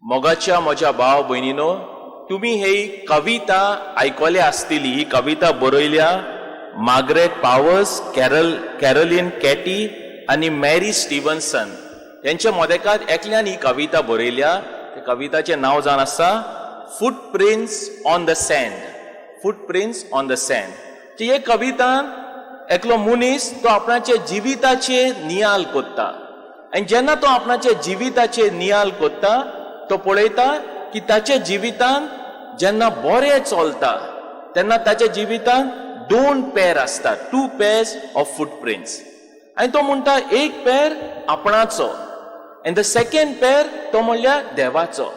मोगाच्या म्हज्या भाव भयणीनो, तुमी ही कविता आयकल्या आसतली. ही कविता बरयल्या मार्गरेट पावर्स, कॅरोलीन कॅटी आनी मॅरी स्टिवन्सन. हेंच्या मदेकात एकल्यान ही कविता बरयल्या. त्या कविताचें नांव जावन आसा "Footprints on the Sand". "Footprints on the Sand". हे कवितान एकलो मनीस तो आपणाच्या जिविताचेर नियाल कोत्ता आनी जेन्ना तो आपणाच्या जिविताचेर नियाल कोत्ता, तो पळयता की ताच्या जिवितान जेन्ना बरें चलता तेन्ना ताच्या जिवितान दोन पेर आसतात, टू पेर्स ऑफ फुटप्रिंट्स. आनी तो म्हणटा, एक पेर आपणाचो आनी the second पेर तो म्हणल्यार देवाचो.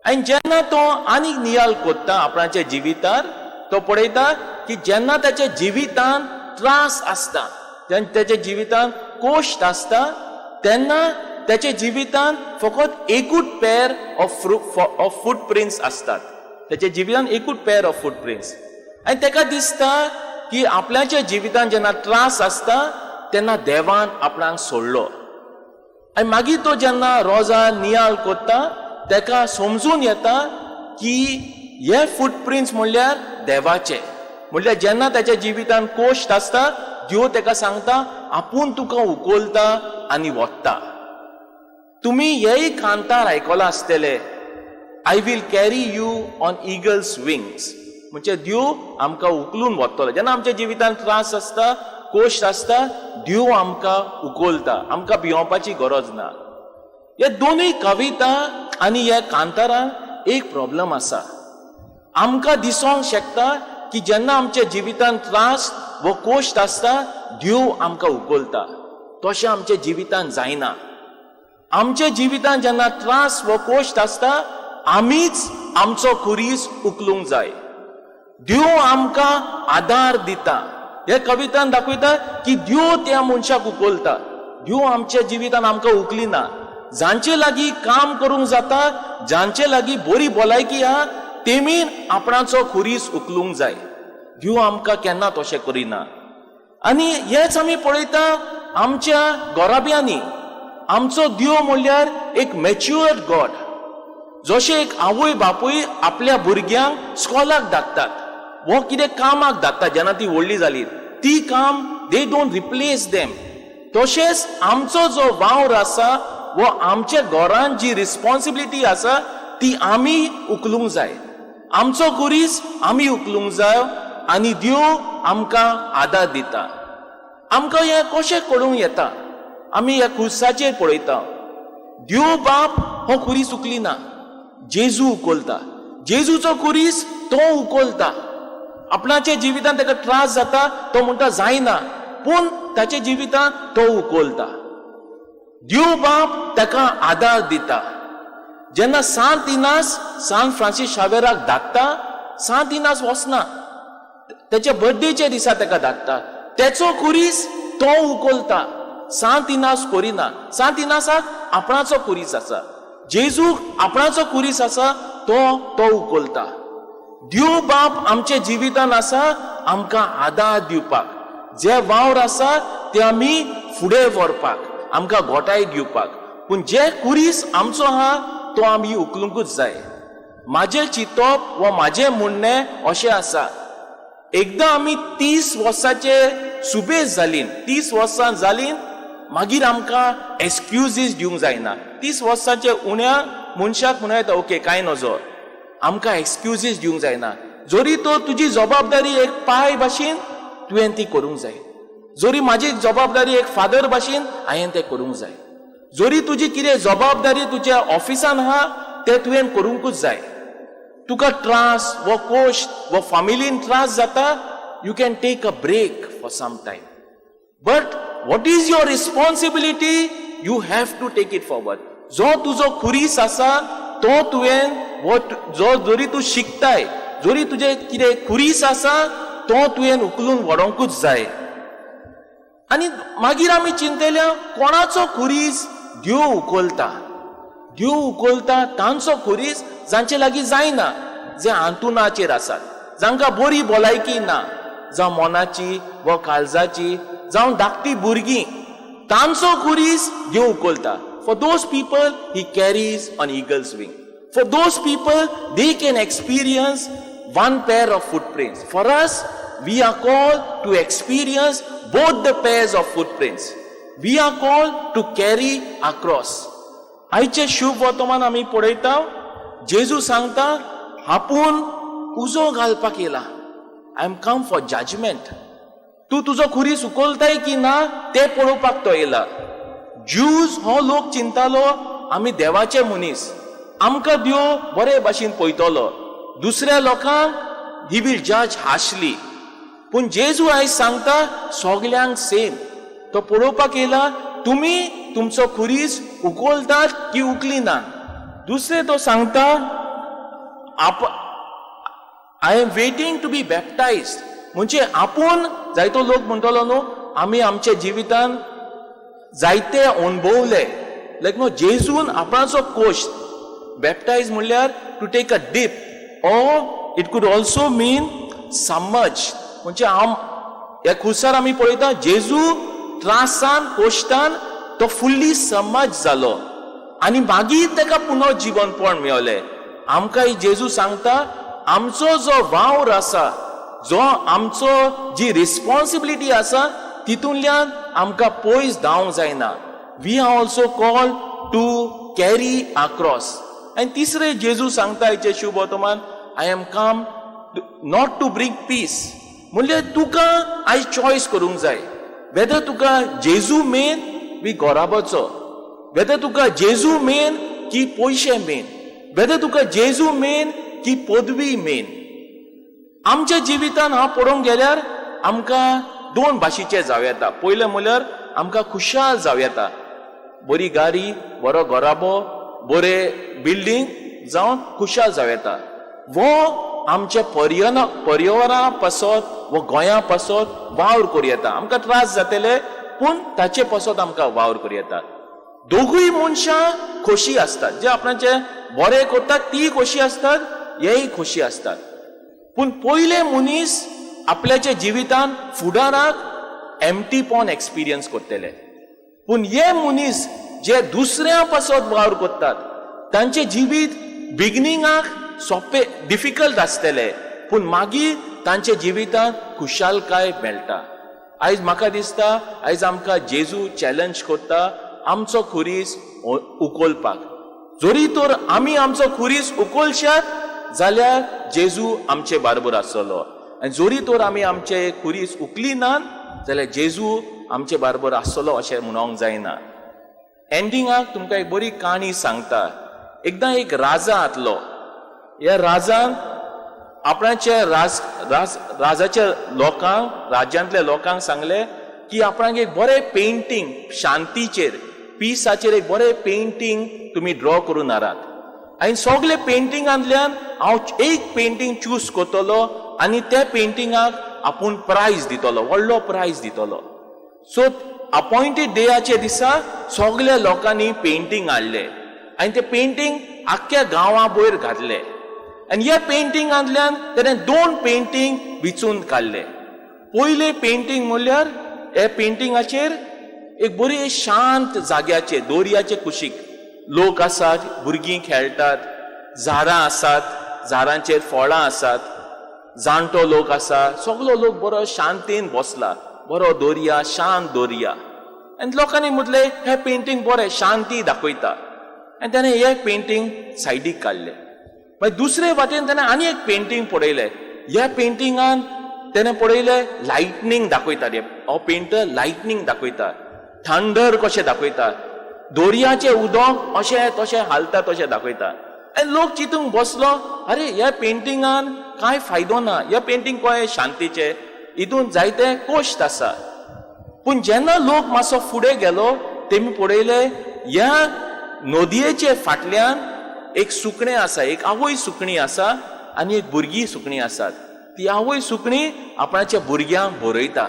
आनी जेन्ना तो आनीक नियाल कोत्ता आपणाच्या जिवितार, तो पळयता की जेन्ना ताच्या जिवितान त्रास आसता, तेन्ना ताच्या जिवितान कोश्ट आसता, तेन्ना त्याच्या जिवितान फकत एकूच पेर ऑफ फुटप्रिंट्स आसतात. त्याच्या जिवितान एकूच पेर ऑफ फुटप्रिंट्स. आनी ताका दिसता की आपल्याच्या जिवितान जेन्ना त्रास आसता तेन्ना देवान आपणाक सोडलो. आनी मागीर तो जेन्ना रोजा नियाल कोत्ता, ताका समजून येता की हे फुटप्रिंट्स म्हणल्यार देवाचे. म्हणल्यार जेन्ना ताच्या जिवितान कोश्ट आसता, देव ताका सांगता, आपूण तुका उखलता आनी वता. तुमी हेय कांतार आयकलां आसतले, "I will carry you on eagle's wings". म्हणजे देव आमकां उखलून वतलो. जेन्ना आमच्या जिवितान त्रास आसता, कोश्ट आसता, देव आमकां उखलता, आमकां भियोवपाची गरज ना. हे दोनूय कविता आनी ह्या कांतारान एक प्रॉब्लम आसा. आमकां दिसोंक शकता की जेन्ना आमच्या जिवितान त्रास वो कोश्ट आसता, देव आमकां उखलता. तशें आमच्या जिवितान जायना. आमच्या जिवितान जेन्ना त्रास वो कोश्ट आसता, आमीच आमचो खुरीस उखलूंक जाय. देव आमकां आदार दिता. हे कवितान दाखयता की देव त्या मनशाक उखलता. देव आमच्या जिवितान आमकां उखलिना. जांचे लागीं काम करूंक जाता, जांचे लागीं बरी भलायकी आहा, तेमी आपणाचो खुरीस उखलूंक जाय. देव आमकां केन्ना तशें करिना. आनी हेच आमी पळयता आमच्या घराब्यांनी. आमचो देव म्हणल्यार एक मॅच्युअर्ड गॉड. जशें एक आवय बापूय आपल्या भुरग्यांक स्कॉलाक धाडटात वो कितें कामाक धाडटात, जेन्ना ती व्हडली जाली ती काम, they don't replace them. तशेंच आमचो जो वावर आसा वो आमच्या घरान जी रिस्पॉन्सिबिलिटी आसा ती आमी उखलूंक जाय. आमचो खुरीस आमी उखलूंक जाय आनी देव आमकां आदार दिता. आमकां हें कशें कळूंक येता? आमी ह्या खुर्साचेर पळयता, देव बाप हो खुरीस उखलिना, जेजू उखलता. जेजूचो खुरीस तो उखलता. आपणाच्या जिवितान ताका त्रास जाता, तो म्हणटा जायना, पूण ताच्या जिवितान तो उखलता. देव बाप ताका आदार दिता. जेन्ना सांत इनास सांत फ्रांसीस शावेराक धाडटा, सांत इनास वचना. त्याच्या बर्थडेच्या दिसा ताका धाडटा. तेचो खुरीस तो उखलता, सांत इनास करिना. सांत इनासाक आपणाचो खुरीस आसा, जेजूक आपणाचो खुरीस आसा, तो तो उखलता. देव बाप आमच्या जिवितान आसा आमकां आदार दिवपाक, जे वावर आसा ते आमी फुडें व्हरपाक, आमकां घोटाय दिवपाक. पूण जे खुरीस आमचो आहा तो आमी उखलुंकूच जाय. म्हाजें चिंतप वा म्हाजें म्हणणें अशें आसा, एकदां आमी 30 वर्साचे सुबेज जालीं, 30 वर्सां जालीं, मागीर आमकां एक्सक्युजीस दिवंक जायना. 30 वर्साचे उण्या मनशाक म्हणूं येता, ओके, कांय नजो. आमकां एक्सक्युजीस दिवंक जायना. जरी तो तुजी जबाबदारी एक पाय भाशेन तुवें ती करूंक जाय, जरी म्हाजी जबाबदारी एक फादर भाशेन हांवें तें करूंक जाय, जरी तुजी कितें जबाबदारी तुज्या ऑफिसान आहा तें तुवें करूंकूच जाय. तुका त्रास वो कोश्ट वो फामिलीन त्रास जाता, you can take a break for some time, but what is your responsibility, you have to take it forward. जो तुजो खुरीस आसा तो तुवें वो जो जरी तूं शिकताय, जरी तुजें कितें खुरीस आसा तो तुवें उखलून व्हरोंकूच जाय. आनी मागीर आमी चिंतल्या, कोणाचो खुरीस देव उखलता? देव उखलता तांचो खुरीस जांचे लागीं जायना, जे आंतुनाचेर आसात, जांकां बरी भलायकी ना, जावं मनाची वा काळजाची, जावं धाकटी भुरगीं, तांचो खुरीस देव उखलता. For those people he carries on eagle's wing. For those people they can experience one pair of footprints. For us, we are called to experience both the pairs of footprints. We are called to carry our cross. आयचे शुभ वर्तमान आमी पळयता, जेजू सांगता, आपूण उजो घालपाक येयला. I am come for judgment. तूं तुजो खुरीस उखलताय की ना तें पळोवपाक तो येयला. ज्यूज हो लोक चिंतालो, आमी देवाचे मनीस, आमकां देव बरे भाशेन पळयतलो, दुसऱ्या लोकांक he will judge harshly. पूण जेजू आयज सांगता, सगल्यांक सेम तो पळोवपाक येयला, तुमी तुमचो खुरीस उखलतात की उखली ना. दुसरें तो सांगता, आप I am waiting to be baptized. म्हणजे आपूण जायतो लोक म्हणटलो न्हू, आमी आमच्या जिवितान जायते अणभवले. लायक न्हू, जेजून आपणाचो कोश बॅप्टायज म्हणल्यार to take a dip or it could also mean समज. म्हणजे हांव ह्या खुर्सार आमी पळयता, जेजू त्रासान कोश्टान तो फुल्ली समज जालो आनी मागीर ताका पुनः जिवनपण मेवलें. आमकां जेजू सांगता, आमचो जो वावर आसा, जो आमचो जी रिस्पॉन्सिबिलिटी आसा, तितूंतल्यान आमकां पयस धांवंक जायना. We are also called to carry our cross. आनी तिसरें जेजू सांगता हेचे शुभ वर्तमान, I am come not to bring peace. म्हणल्यार तुका आयज चॉयस करूंक जाय, वेदर तुका जेजू मेन वी गोराबाचो, वेदर तुका जेजू मेन की पयशे मेन, वेदर तुका जेजू मेन की पदवी मेन. आमच्या जिवितान हांव पळोवंक गेल्यार आमकां दोन भाशेचे जावं येता. पयलें म्हणल्यार आमकां खुशाल जावं येता, बरी गाडी, बरो घराबो, बरे बिल्डींग जावन खुशाल जावं येता, वो आमच्या पर्यावरणा पासत वो गोंया पासत वावर करूं येता. आमकां त्रास जातले, पूण ताचे पासत आमकां वावर करूं येता. दोगूय मनशां खोशी आसतात. जे आपणाचे बरें करतात तीय खोशी आसतात, हेय खोशी आसतात. पूण पयले मनीस आपल्याच्या जिवितान फुडाराक एम्प्टीपॉन एक्सपिरियन्स करतले. पूण हे मनीस जे दुसऱ्या पासत वावर करतात, तांचे जिवीत बिगनिंगाक सोंपे डिफिकल्ट आसतले, पूण मागीर तांच्या जिवितांत खुशालकाय मेळटा. आयज म्हाका दिसता, आयज आमकां जेजू चॅलेंज करता आमचो खुरीस उखलपाक. जरी तर आमी आमचो खुरीस उखलशात जाल्यार जेजू आमचे बारबर आसतलो आनी जरी तर आमी आमचे खुरीस उखली नात जाल्यार जेजू आमचे बारबर आसतलो अशें म्हणोंक जायना. एंडिंगाक तुमकां एक बरी काणी सांगता. एकदां एक राजा आसलो. ह्या राजान आपणाचे राज राज राजाच्या लोकांक, राज्यांतल्या लोकांक सांगले की आपणाक एक बरें पेंटींग, शांतीचेर, पिसाचेर एक बरें पेंटींग तुमी ड्रॉ करून हाडात आनी सगळे पेंटिंगांतल्यान हांव एक पेंटींग चूज करतलो आनी त्या पेंटिंगाक आपूण प्रायज दितलो, व्हडलो प्रायज दितलो. सो अपॉयंटेड डेयाच्या दिसा सगल्या लोकांनी पेंटींग हाडले आनी ते पेंटींग आख्ख्या गांवा वयर घातले आनी ह्या पेंटिंगांतल्यान ताणें दोन पेंटींग विचून काडले. पयलें पेंटींग म्हणल्यार ह्या पेंटिंगाचेर एक बरी शांत जाग्याचेर, दोरयाचे कुशीक लोक आसात, भुरगीं खेळटात, झाडां आसात, झाडांचेर फळां आसात, जाणटो लोक आसा, सगलो लोक बरो शांतीन बसला, बरो दर्या, शांत दर्या. आनी लोकांनी म्हटलें, हें पेंटींग बरें, शांती दाखयता. आनी ताणें हें पेंटींग सायडीक काडलें. मागीर दुसरे वाटेन ताणें आनी एक पेंटींग पळयलें. ह्या पेंटिंगान ताणें पळयलें, लायटनींग दाखयता. हो पेंटर लायटनींग दाखयता, थंडर कशें दाखयता, दोरयाचें उदक अशें तशें हालता तशें दाखयता. आनी लोक चिंतूंक बसलो, अरे, ह्या पेंटिंगान कांय फायदो ना, ह्या पेंटींग कशें शांतीचें, हितून जायते कोश्ट आसा. पूण जेन्ना लोक मातसो फुडें गेलो, तेमी पळयलें, ह्या नदयेचे फाटल्यान एक सुकणें आसा, एक आवय सुकणी आसा आनी एक भुरगीं सुकणीं आसात. ती आवय सुकणी आपणाच्या भुरग्यांक भरयता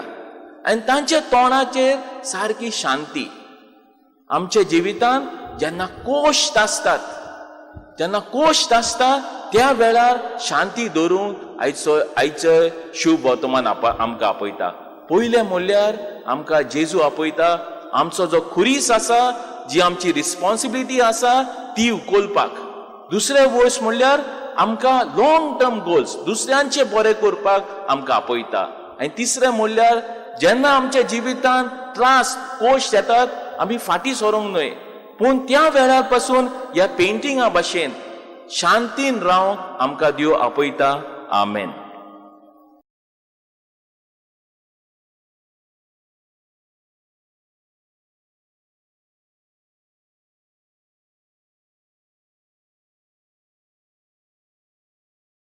आनी तांच्या तोंडाचेर सारकी शांती. आमच्या जिवितान जेन्ना कोश्ट आसतात, जेन्ना कोश्ट आसता, त्या वेळार शांती दवरूंक आयचो शुभ वर्तमान आमकां आपयता. पयलें म्हणल्यार आमकां जेजू आपयता, आमचो जो खुरीस आसा जी आमची रिस्पॉन्सिबिलिटी आसा ती उखलपाक. दुसरें वर्स म्हणल्यार आमकां लॉंग टर्म गोल्स, दुसऱ्यांचे बरें करपाक आमकां आपयता. आनी तिसरें म्हणल्यार जेन्ना आमच्या जिवितांत त्रास कोश येतात, आमी फाटीं सरोंक न्हय, पूण त्या वेळार पासून ह्या पेंटिंगा भाशेन शांतीन रावंक आमकां देव आपयता. आमेन.